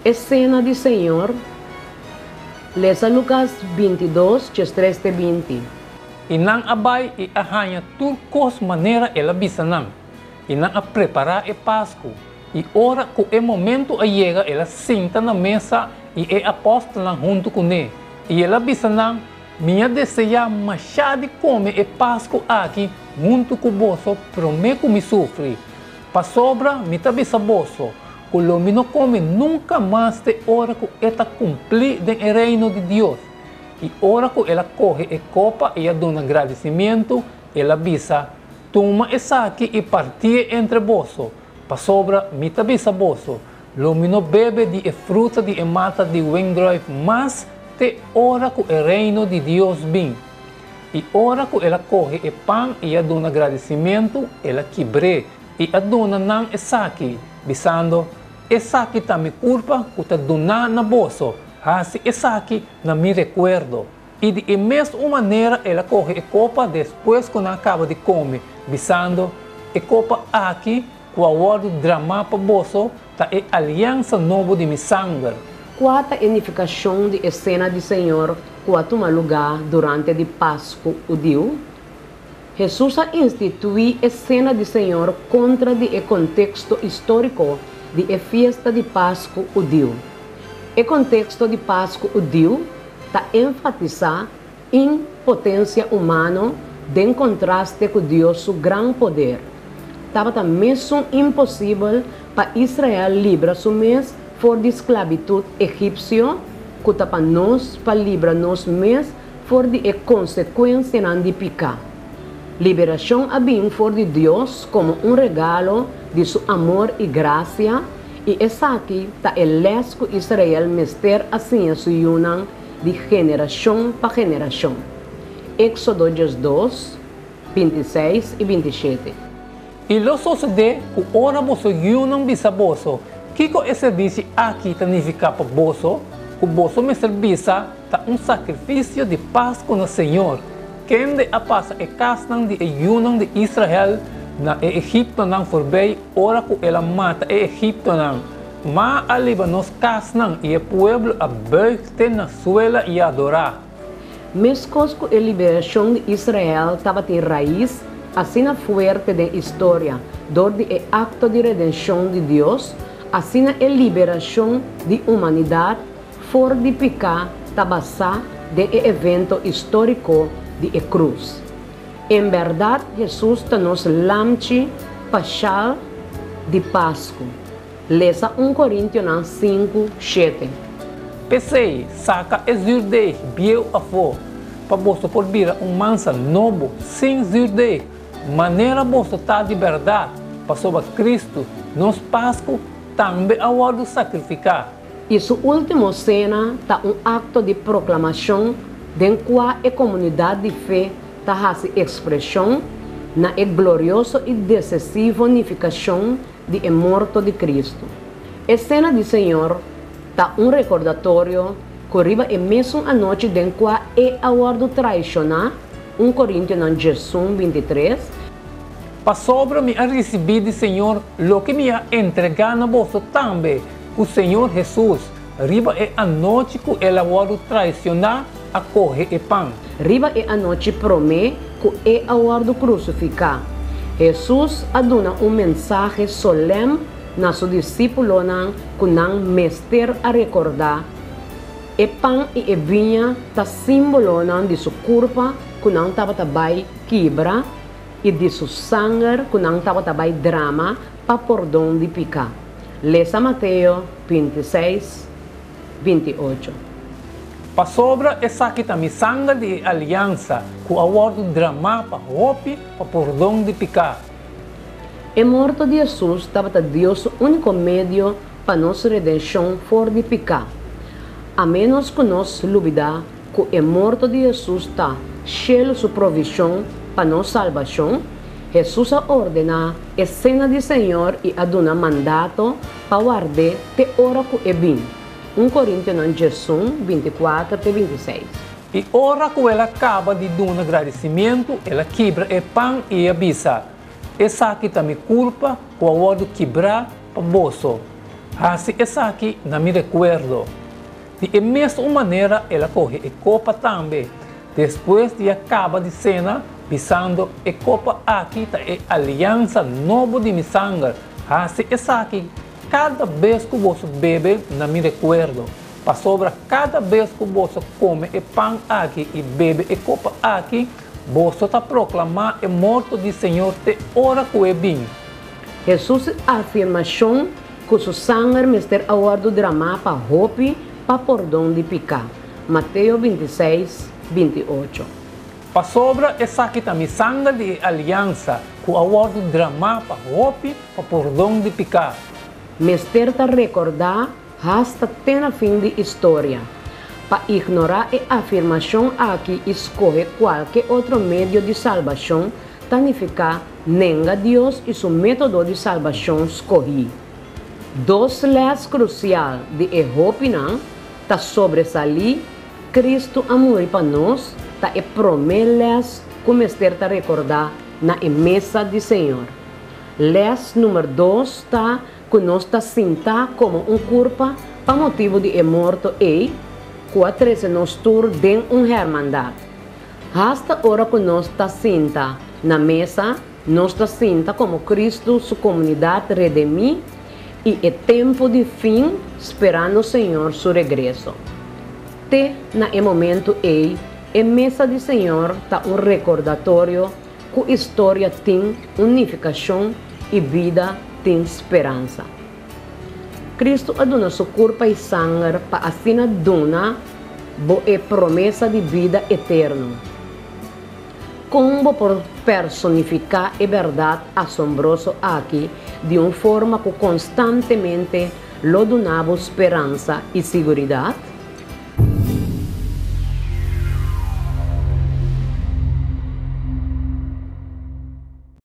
E Sena di Señor, lesa Lukas 22, 13 te 20. I nan a bai i a haña tur kos manera el a bisa nan, i nan a prepará e Pasku. I ora ku e momentu a yega el a sinta na mesa i e apòstelnan huntu kuné, i el a bisa nan, Mi a deseá mashá di kome e Pasku aki huntu ku boso promé ku mi sufri, pasobra mi ta bisa boso ku lo mi no kome nunka mas te ora ku e ta kumplí den e Reino di Dios. I ora ku el a kohe e kopa i a duna gradisimientu, el a bisa, Tuma esaki i partié entre boso, pasobra mi ta bisa boso, lo mi no bebe di e fruta di e mata di wendrùif mas te ora ku e Reino di Dios bin. I ora ku el a kohe e pan i a duna gradisimientu, el a kibr'é i a duna nan esaki, bisando, Esaki ta mi kurpa ku ta duná na boso, hasi esaki na mi rekuerdo. I di e mes un manera el a kohe e kopa despues ku nan a kaba di kome, bisando, E kopa aki ku a wòrdu dramá pa boso ta e aliansa nobo di mi sanger. Kua ta e nifikashon di e Sena di Señor ku a tuma lugá durante di Pasku Hudiu? Hesus a instituí e Sena di Señor kontra di e konteksto históriko di e fiesta di Pasku Hudiu. E konteksto di Pasku Hudiu ta enfatisá impotensia humano den kontraste ku Dios su gran poder. Tabata mesun imposibel pa Israel libra su mes for di sklabitut egipsio ku ta pa nos pa libra nos mes for di e konsekuensianan di piká. Liberashon a bin for di Dios komo un regalo di su amor i grasia, i esaki ta e lès ku Israel mester a siña su yunan di generashon pa generashon. Éksodo 12, 26 i 27. I lo sosodé ku ora boso yunan bisa boso, Kiko e servisi aki ta nifiká pa boso? ku boso mester bisa, Ta un sakrifisio di Pasku na Señor, kende a pasa e kasnan di e yunan di Israel na e egiptonan forbei ora ku el a mata e egiptonan. Ma a liba nos kasnan i e pueblo a bùig te na suela i a adorá. Meskos ku e liberashon di Israel tabatin rais asina fuerte den historia dor di e akto di redenshon di Dios, asina e liberashon di humanidat for di piká ta basá den e evento históriko di e krus. En bèrdat Hesus ta nos Lamchi Pashal di Pasku. Lesa 1 Korintionan 5, 7. P'esei, saka e zürdeg bieu afó, pa boso por bira un mansa nobo sin zürdeg, manera boso ta di bèrdat, pasobra Kristu, nos Pasku, tambe a wòrdu sakrifiká. I su último sena ta un akto di proklamashon den kua e komunidat di fe ta hasi ekspreshon na e glorioso i desesivo nifikashon di e morto di Kristu. E Sena di Señor ta un rekordatorio ku riba e mesun anochi den kua E a wòrdu traishoná, 1 Korintionan 11, 23, Pasobra mi a risibí di Señor loke mi a entregá na boso tambe, ku Señor Hesus, riba e anochi ku El a wòrdu traisioná, a kohe e pan. Riba e anochi promé ku E a wòrdu krusifiká, Hesus a duna un mensahe solèm na Su disípulonan ku nan mester a rekordá, E pan i e biña ta símbolonan di Su kurpa ku nan tabata bai kibra i di Su sanger ku nan tabata bai drama pa pordon di piká. Lesa Mateo 26, 28. Pasobra esaki ta mi sanger di e aliansa ku a wòrdu dramá pa hopi pa pordon di piká. E morto di Hesus tabata Dios su úniko medio pa nos redenshon for di piká. A ménos ku nos lubidá ku e morto di Hesus ta shelu su provishon pa nos salbashon, Hesus a ordená e Sena di Señor i a duna mandato pa ward'é te ora ku e bin. 1 Korintionan 11, 24 te 26. I ora ku el a kaba di duna gradisimientu, el a kibra e pan i a bisa, Esaki ta mi kurpa ku a wòrdu kibrá pa boso. Hasi esaki na mi rekuerdo. Di e mesun manera el a kohe e kopa tambe, despues di a kaba di sena, bisando, E kopa aki ta e aliansa nobo di mi sanger, hasi esaki kada bes ku boso bebe na mi rekuerdo. Pasobra kada bes ku boso kome e pan aki i bebe e kopa aki, boso ta proklamá e morto di Señor te ora ku e bin. Hesus su afirmashon ku su sanger mester a wòrdu dramá pa hopi pa pordon di piká, Mateo 26, 28. Pasobra esaki ta mi sanger di e aliansa ku a wòrdu dramá pa hopi pa pordon di piká. Mester ta rekordá hasta te na fin di historia. Pa ignorá e afirmashon aki i skohe kualke otro medio di salbashon ta nifiká nenga Dios i su método di salbashon skohí. Dos lès krusial di e hopinan ta sobresalí, Kristu a muri pa nos ta e promé lès ku mester ta rekordá na e mesa di Señor. Lès numer dos ta ku nos ta sintá komo un kurpa pa motibu di e morto ei ku a trese nos tur den un hermandat. Hasta ora ku nos ta sinta na mesa, nos ta sinta komo Kristu su komunidat redemí i e tempu di fin sperando Señor su regreso. Te na e momentu ei, e mesa di Señor ta un rekordatorio ku historia tin un nifikashon i bida tin speransa. Kristu a duna su kurpa i sanger pa asina duna bo e promesa di bida eterno. Kon bo por personifiká e bèrdat asombroso aki di un forma ku konstantemente lo duna bo speransa i siguridat?